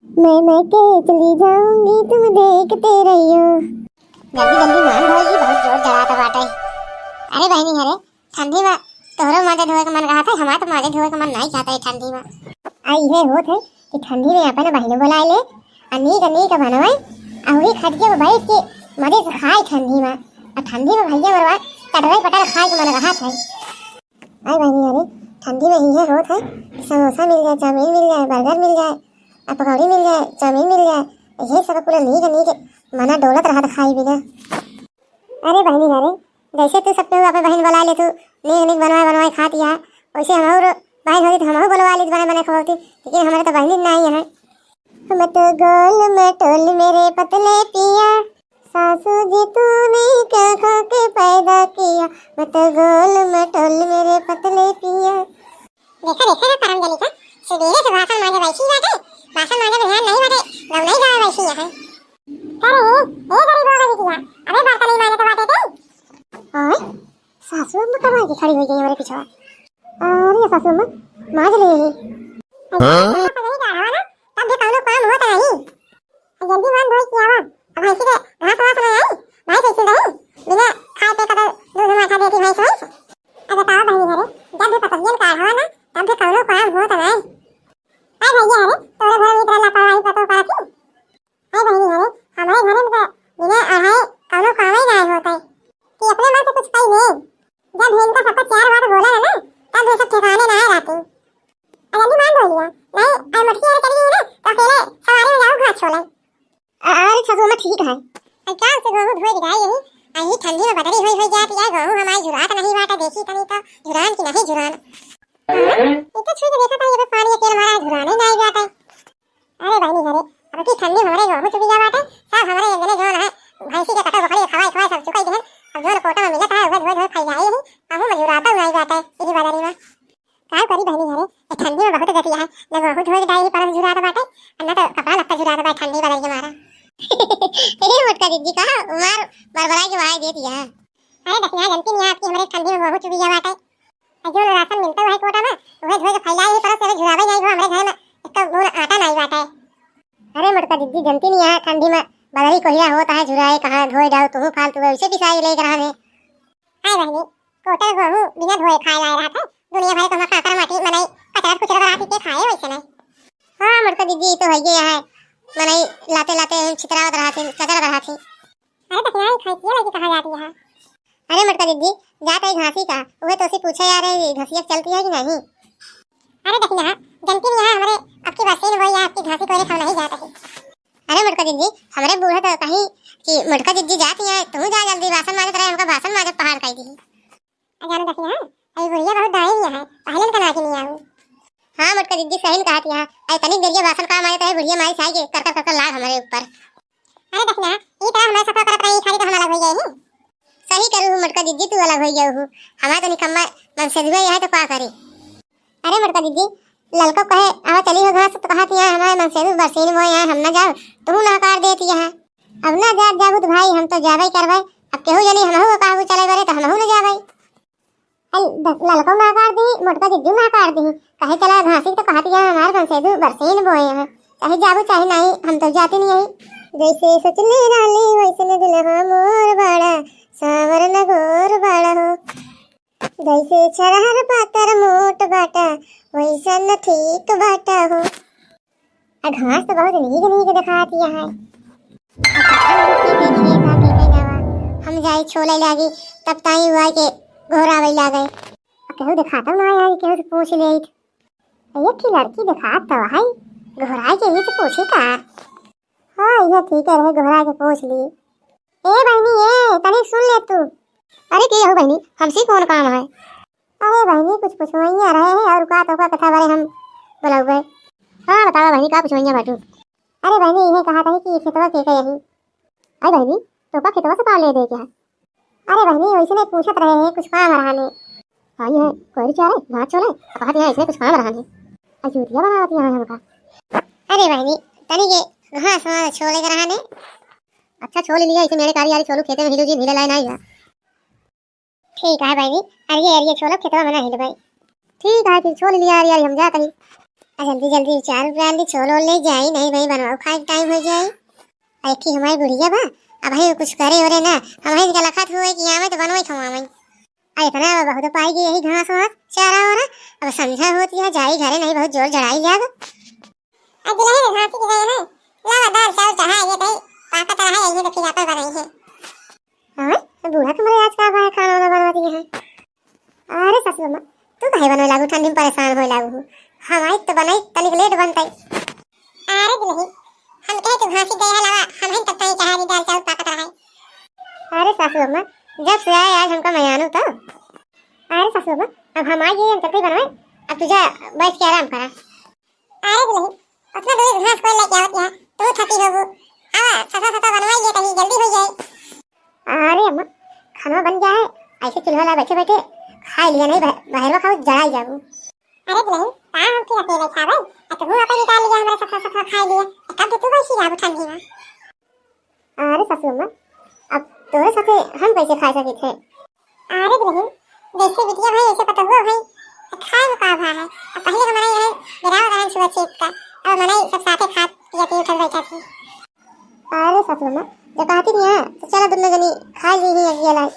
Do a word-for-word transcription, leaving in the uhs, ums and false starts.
मैं, मैं के चली जाऊंगी, तुम देखते रहियो। जल्दी, जल्दी मान भौजी, बहुत जोर जड़ात बाटे। अरे बहिनी, अरे ठंडी में तोहरो माजा धोए के मन कहत है, हमार तो माजा धोए के मन नाहीं कहत है ठंडी में। आ इहे होत है कि ठंडी में अपन बहिनो बोलाए ले, आ नीक नीक बनवाए, आ वही खटिया पे बैठ के मजे से खाए ठंडी में। आ ठंडी में भैया मरवा कटरे कटर खाए के मन कहत है। अरे बहिनी, अरे ठंडी में इहे होत है कि समोसा मिल जाए, चाउमीन मिल जाए, बर्गर मिल जाए, आ पकौड़ी मिल जाए, चाउमीन मिल जाए, इहे सब कुल नीक नीक मना डोलत रहत खाई बिना। अरे बहिनी, अरे जैसे तू सब केहू आपन बहिन बोलाए ले, तू नीक नीक बनवाए बनवाए खात या, वैसे हमहू रो-, बहिन होती तो हमहू बोलवा ली, बनाए बनाए खवाती, लेकिन हमारे तो बहिनी नाहीं है। मत गोल मटोल मेरे पतले पिया, सासू जी तूने क्या खा के पैदा किया, मत गोल मटोल मेरे पतले पिया। देखा, देखा ना करम जनी का, सुबेरे से बासन माजे बैठी बाटे, बासन माजे में ध्यान नाहीं बाटे, गौनई गावे बैठी है। अरे, ए गरीब हो गई बिटिया, अबे बर्तन नहीं माजे तो बाटे दे। ओए, सासू अम्मा कब आके खड़ी हो गई हमारे पीछे? अरे सासू अम्मा, माज ले ही। हाँ? अरे, सासू अम्मा, तब भी कौनो काम होता नहीं। जल्दी मान धोई के आवा। अब भैंसी के घास वास नहीं आई, भैंस ऐसी रही, बिना खाए पे कदर दूध माठा देती भैंस वैंस। अब बताओ बहिनी घरे, जब भी पतोहियन का अढ़ावा ना, तब भी कौनो काम होत नहीं। अरे भैया, अरे तोरे घर में इतना लापरवाही पतो का थी? अरे बहिनी घरे, हमारे घर में तो बिना अढ़ाए कौनो काम ही नहीं होता है कि अपने मन से कुछ कही नहीं। जब इनका सबका चार बात बोला है ना, तब ये सब ठिकाने ना रहते। आ जल्दी मान धो लिया। नहीं, आ मटकी अगर चली गई ना, तो अकेले सवारी में जाओ घास छोले। अरे सासू अम्मा ठीक है। आ क्या से गेहूं धोए बिगाई यही, आ यही ठंडी में बदरी हुई हुई जाती है, गेहूं हमारी झुरात नहीं बाटे, देखी तनी तो झुरान की नहीं झुरान। हाँ, ये तो छुई के देखा था, ये तो पानी अकेले मारा है, झुरान ही नहीं जाता है। अरे बहिनी घरे, अब की ठंडी हमरे गेहूं चुबिया बाटे, सब हमरे एक जने जोन है, भैंसी के कटो बकरी खवाई खवाई सब चुकाई देहन। अब जोन कोटा में मिलत है, उहे धोए धोए खाई जाई ही, अब हम झुराता उड़ाई बाटे, यही बदरी में। का करी बहिनी घरे, ए ठंडी में बहुत गति है, न गेहूं धोए के डाई ही परस झुरात बाटे, और न तो कपड़ा लत्ता झुरात बाटे ठंडी बदरी के मारा। ए मोटका दीदी का मार बरबराई के बहाई दे दिया। अरे दखिया जनती नहीं है आपकी हमरे ठंडी में गेहूं चुबिया बाटे। आ जौन राशन मिलता है कोटा में, उहे धोए के फैलाई ही, पर से झुरावे नहीं हो, हमरे घर में एक बून आटा नहीं बाटे। अरे मोटका दीदी, जनती नहीं है, ठंडी में बदरी कोहिया होता है, झुराए कहाँ, धोए डाल, तू फालतू है, उसे पिसाई ले रहा है। हाय बहनी, कोटा गेहूं बिना धोए खाए लाए रहा था, दुनिया भर को काकर माटी मनई कचरा कुचरा रहा थी के खाए वैसे नहीं। हाँ मोटका दीदी, ये तो है ये है, मनई लाते लाते हम छितरावत रहा थी, कचरा रहा थी। अरे दखिया, ई खैसिया लगी कहाँ जाती है? अरे मोटका दीदी, जात है घासी का, उहे तोसी पूछे यार, ई घसिया चलती है कि नहीं? अरे दखिया, जनती नहीं है हमरे, आपकी बरसीन बोई है, आपकी घासी कोरे खाओ नहीं जात है। अरे मोटका दीदी, हमरे बूढ़े तो कहीं कि मोटका दीदी जाती है, तू जा जल्दी, बासन माजत रहे, हमका बासन माजत पहाड़ कर दी। अ जानो दखिया, अभी बुढ़िया बहुत डाइन है, पहले का ना कि नहीं आऊ। हाँ मोटका दीदी, सही कहत है, अरे तनिक देरिया बासन का माजत रहे, बुढ़िया माई साई के कर कर कर कर लाग हमरे ऊपर। अरे दखिया, ई तरह हमारे सफा करत रही, खाली तो हम अलग हो गए ही। सही करू हूँ मोटका दीदी, तू अलग हो गए हूँ। हमारे तो निकम्मा मनसेधुआ यह है तो का करे? अरे मोटका दीदी, ललको कहे, "आवा चली हो घास," तो कहा कि, "यहाँ हमारे मनसेधु बरसीन बोए हैं, हम ना जाओ।" तू ना कर देती है। अब ना जा, जाबू तो भाई, हम तो जाबे करबे। अब केहू जनी हमहू को कहबू चले बरे तो हमहू ना जाबे। अल, द-, ललको ना कर दी, मोटका जिज्जू ना कर दी। कहे चला घासी तो कहत गया हमार मनसेधु बरसीन बोए हैं। चाहे जाबू चाहे नहीं, हम तो जाते नहीं है। जैसे सोचले रहली वैसने दुल्हा मोर बाड़ा, सावर न गोर बाड़ा हो। जैसे छरहर पातर मोट बाटा, वैसन ठीक बाटा हो। आ घास तो बहुत नीक नीक देखात है। आ पता नहीं के के खेत आ, के के नवा। हम जाई छोले लागी, तब ताई हुआ के घोरावे लागे। आ केहू देखाता ना आया, केहू से पूछ लेइत। एक ही लड़की देखात तो है, घोराई के ही से पूछी का? हाँ, यह ठीक है रहे, घोराई के पूछ ली। ए बहनी, ए, तनी सुन ले तू। अरे के हो बहनी, हमसे कौन काम है? अरे बहनी, कुछ पुछवैया रहे हैं और का तोका कथा बारे हम बोलौबे। हाँ, बतावा बहनी, का पुछवैया बाटू? अरे बहनी, इहे कहा था कि खेतवा के के यही। अरे बहनी, तोका खेतवा से का ले दे क्या? अरे बहनी, वैसे नहीं पूछत रहे हैं, कुछ काम रहा ने। हाँ, ये है, कोहरी चारे, भात छोले, अब कहत यहाँ इसने कुछ काम रहा ने। आ, जूतिया बनावत यहाँ हमका। अरे बहनी, तनी के घास वास छोले के रहा ने। अच्छा, छोले लिया, इसे मेरे कारी यारी छोलू खेते में हिलू जी, नीले लाइन आई है। ठीक है भाई जी, अरिये अरिये छोलो, खेतवा में ना हिलबै। ठीक है, फिर छोल लिया अरिये, हम जा तनी। आ जल्दी जल्दी चाउर डाल दी, छोल ओल ले जाई, नहीं भाई बनवाओ खाए टाइम हो जाई। आ एक ही हमारी बुढ़िया बा, अब भाई कुछ करे ओरे ना, हम भाई इनका लखत हुए कि आवे तो बनवाई खवावे। आ इतना बा बहुत पाई गई यही घास वास चारा वारा। अब संझा होती है, जाई घरे, नहीं बहुत जोर जड़ाई जाब। आ दुल्हन घासी के गए हैं, लावा दाल चाउर चढ़ा ये कहीं पाकत रहा है, ये तो फिर आपन बनाई है। हाँ, बूढ़ा तुम्हारे आज का बा खाना वाना बनवा दिए हैं। अरे सासू अम्मा, तू काहे बनवे लागू, ठंडी में परेशान होए लागू हो। हमारी तो बनाई तनिक लेट बनतई। अरे दुल्हन, हम कहे तू घासी गए हलावा, हम ही तब ताई चढ़ा दी दाल चाउर पाकत रहा है। अरे सासू अम्मा, जब से आए आज हमका मयानू तो। अरे सासू अम्मा, अब हम आ गए, हम चलते बनवाए, अब तू जा बैठ के आराम करा। अरे दुल्हन, उतना दूर घास कोई लेके आवत यहाँ, तू थकी होबू। आवा, ससा ससा बनवाई ले कहीं जल्दी हो जाए। अरे अम्मा, खाना बन गया है, ऐसे चूल्हा ला बैठे बैठे खाई लिया, नहीं बह-, बहरवा खाओ जड़ाई जाबू। अरे दुल्हन, का हम फिर अकेले खावे? आ तू अपन निकाल लिया हमारे ससा ससा खाई लिया, कब तू बैठी रहबू ठंडी में? अरे सासू अम्मा, अब तोरे साथे हम कैसे खा सकित है? अरे दुल्हन, जैसे बिटिया भाई, वैसे पतोहुआ भाई, अब खाए में का भा है? अब पहले के मनई रहे, बिराव रहन छुआ छेद का, अब मनई सब साथे खात पियत ही उठल बैठा थी। अरे सासू अम्मा, जब कहती नहीं है, तो चलो दोनों जनी खा ली ही एक गिलास।